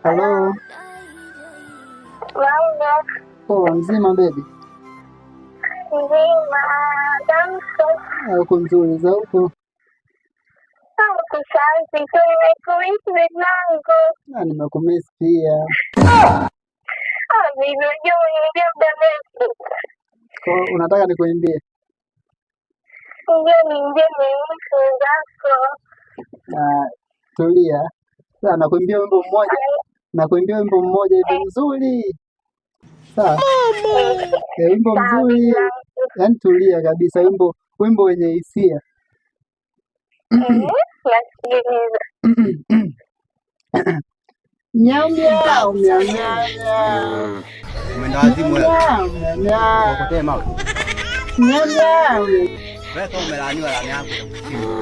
Halo. Mambo. Poa, mzima baby? Mzima. Tamko. Uko nzuri za huko? Huku safi tu, nimekumiss babangu. Ah, nimekumiss pia. Ah, baby, unajua umeniambia muda mrefu. Kwa unataka nikuimbie? Ndio, niimbie nimemiss wenzako. Ah, tulia. Sasa nakuimbia wimbo mmoja, nakuimbia wimbo mmoja hivi mzuri. Sawa? Eh, wimbo Sawa, mzuri, babangu. yaani tulia kabisa, wimbo wenye hisia. Nasikiliza. Miau miau miau miau miau. Umeenda wazimu wewe. Miau miau miau. Ukotee mawe. Miau miau. Wewe kama umelaaniwa laana yako.